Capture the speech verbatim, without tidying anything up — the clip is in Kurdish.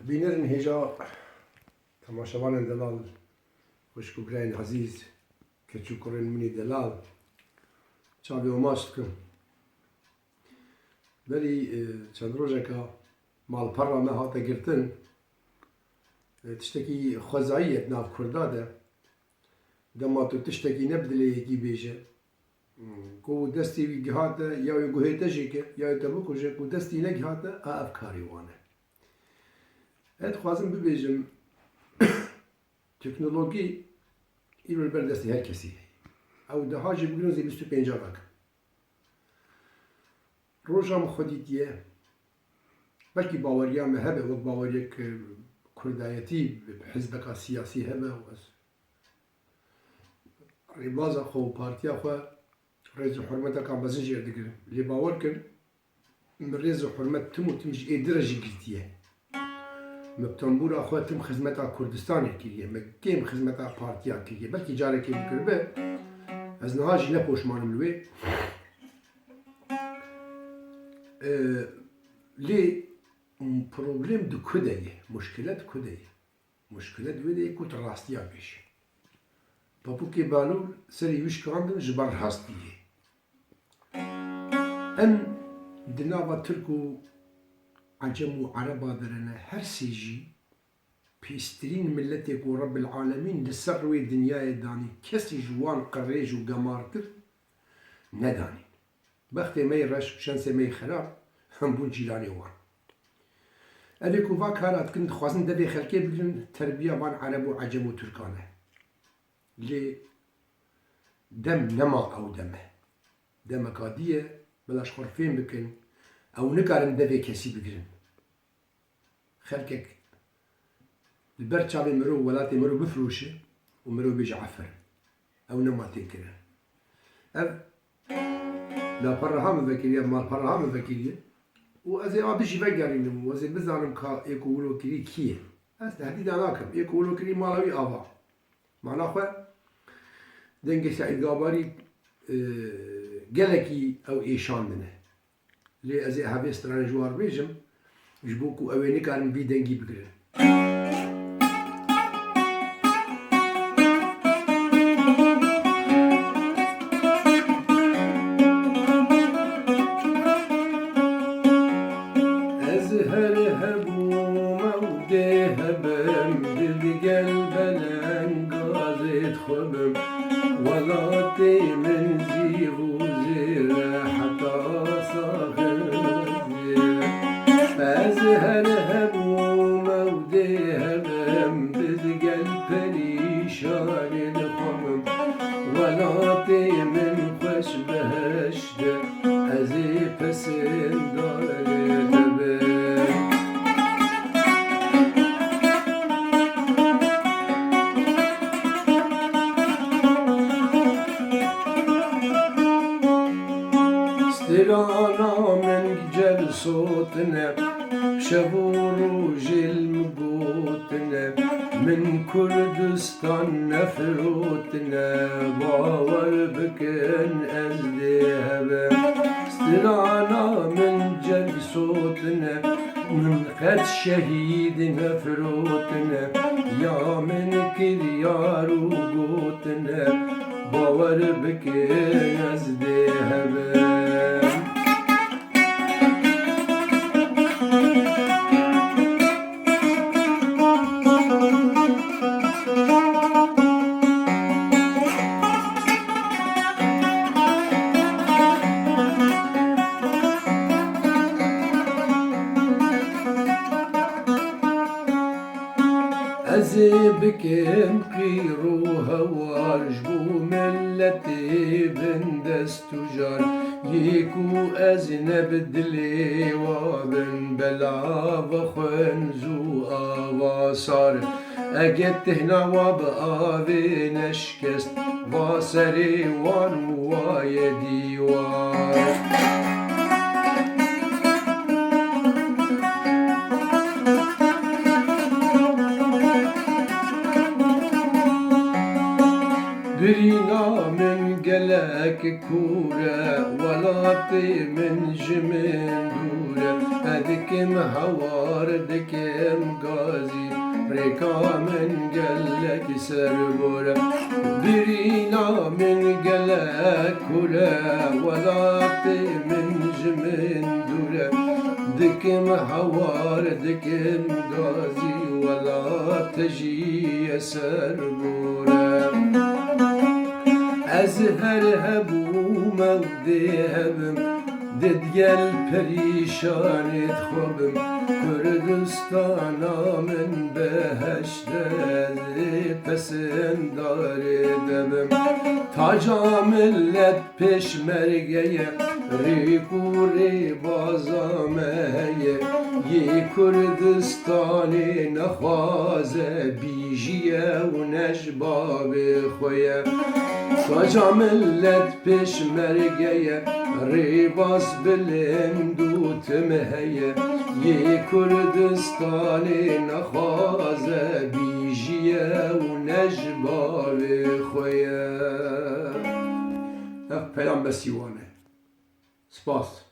Bînerên hêja, temaşevanên delal, xwişk û birayên ezîz, keç û kurên min ê delal, çavê we maç dikim. Berî, e, çend rojeka malpera me hate girtin. E, tiştekî xwezayî ye di nav Kurda de. Dema tu tiştekî ne bi dilê yekî bêje, ku destê wî gihate, ya wê guhê te jê ke, ya wê te bikuje, ku destî negihate, a ev karê wan e. Ez dixwazim bibêjim, teknolojî îro li ber destê her kesî heye. Ew deha jê bigirin zê bîst û pênca vekin. Roja min xwe dîtiye, belkî baweriya me hebe, wek baweriyek, e, kurdayetî, hizbeka siyasî hebe, ez rêbaza xwe û partiya xwe rêz û hurmeteka mezin jê re digirim. Lê bawer kin, min rêz û hurmet tim û tim ji êdî re jî girtiye. Min bi tembûra xwe tim xizmeta Kurdistanê kiriye, min kêm xizmeta partiya kiriye. Belkî carekê bikiribe, ez niha jî ne poşman im li wê. E, lê problem di ku de ye? Muşkile di ku de ye? Muşkile di wê de ye ku tu rastiya bêjî. Papûkê balûr serê wî şikandin ji ber rastiyê. Em di nava Tirk û Ecem û Ereba de re ne, her sê jî pîstirîn miletê ku Rebbil Alemîn li ser rûyê dinyayê danî, kesî ji wan qirêj û gemartir nedanîn. Bextê me yê reş û şensê me yê xerab, em bûn cîranê wan. Ev ê ku va kara dikin, dixwazin devê xelkê bigirin, terbiya van Ereb û Ecem û Tirkan e. Lê dem nema ew dem e. Demeka dî ye, bila ji xwe re fêm bikin, ew nikarin devê kesî bigirin. Xelkek li ber çavê mirov, welatê mirov bifiroşe û mirov bêje eferin. Ew nema tê kirin. Ev laperaha min vekiriye, ev malperaha min vekiriye û ez ê a dijî vegerînim û ez ê bizanim ka ê ku wilo kirî kî ye. Ez tehdîda nakim. Ê ku wilo kirî mala wî ava. Mana xwe dengê Seîd Gabarî, e, gelekî ew êşandine. Lê ez ê hevê stranê ji wan bêjim, ji bo ku ew ê nikarin vî dengî bigirin. Ez her hebûm ew dê hebim, di digel belengazê dixwebim. Welatê min zîv û zêr e heta saxir. Ez her hebûm ew dê hebim, di digel perîşanê dixwebim. Welatê min xweş beheşt e, ez ê pesindarê te bim. Strana min gel sotine, şev û rojê li min gotine, min Kurdistan nefirotine, bawer bikin ez dê hebe. Strana min ceng sotine, min qet şehîd nefirotine, ya min kiryar û gotine, bawer bikin ez dê hebe. Ez ê bikim qîr û hewar ji bo miletê bindest. Tujar yê ku ez ne bi dilê wa bin, bela vexwin zû ava sar. Ege tihna wa bi avê neşkest, va serê wan waye dîwar. Birîna min gelek kûr e, welatê min ji min dûr e. Dikim hawar, dikim gazî, rêka min gelek serbor e. Birîna min gelek kûr e, welatê min ji min dûr e. Dikim hawar, dikim gazî, welat te jî ye serbor e. Ez her hebûme û dê hebim, di digel perîşanê dixwebim. Kurdistana min beheşt e, ez ê pesindarê te bim. Taca milet pêşmerge ye, rêk û rêbaza me heye. Yê Kurdistanê nexwaze bîjiye û ne ji bavê xwe ye. Taca milet pêşmerge ye, rêbaz bilind û tim heye. Yê Kurdistanê nexwaze bîjiye û ne ji bavê xwe ye. Ev peyam besî wan e. Spas.